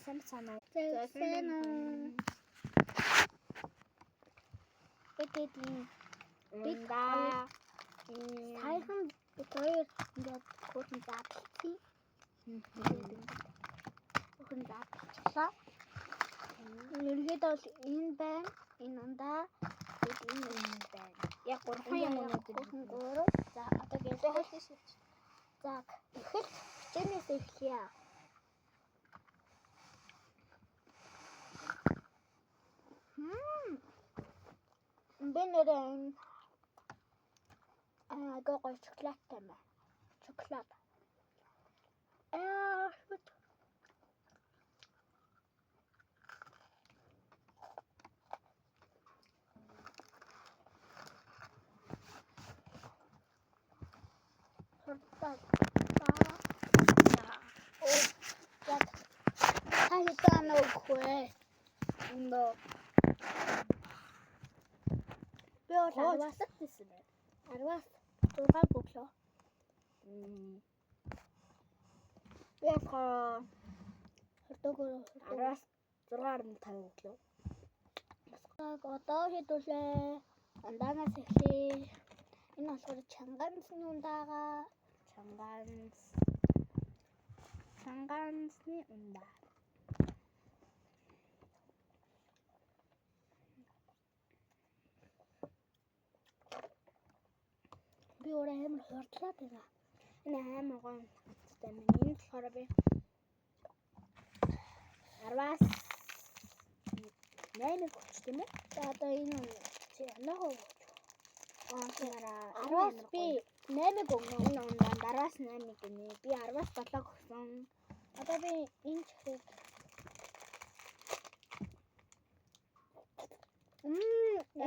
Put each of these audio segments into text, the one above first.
сайн бацгаана уу? За сайн уу. Бид ийм Бид хоёр саяхан бид хоёр ингээд хөөрхөн задлцсан. Тэгээд ингээд хөөрхөн задлчлаа. Ерөнхийдөө бол энэ байна. Энэ ундаа бид энэ байна. Яг гурван юм өнөөдөр. Хөөрхөн гурав. За одоо гэлээ. За эхэлж хичээнээс эхлэе. Би нэрээ энэ аа гоё шоколадтай юм байна. Шоколад. Аа шүт. Хурдтай. Оо. Яг та хэдэн өгөх вэ? Өндөө. Би бол 10-аас 10-аас гэсэн байна. 10-аас 6 өглөө. Би болохоор Хурдагөр 10-аас 6.5 өглөө. Одоо хэдүүлээ. Ундаанаас эхлэе. Энэ болохоор чангаансны ундаага. Чангаанс. Чангаансны ундаа. Би өөрөө амар хурдлаад байна. Энэ амар гоё амттай байна. Энэ болохоор би 10-аас 8 өгч тийм үү? За одоо энэ чи анаага өгч. Аа тэраа 10-аас би 8-ыг өгнө. Энэ ундаанд 10-аас 8 гинэ. Би 10-аас 7 өгсөн. Одоо би энэ чихрийг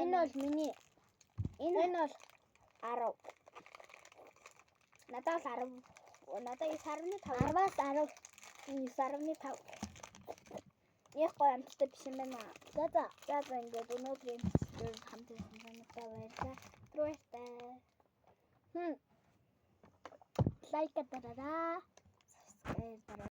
энэ бол миний Энэ энэ бол 10. Надад бол 10. Надад 9.5. 10-аас 10. 9.5. Яг гоё амттай биш юм байна. За за. За за ингээд өнөөдрийн бичлэгээр хамт байсан тантай баярлалаа. Түр баяртай. Лайк дараарай. Subscribe дараарай.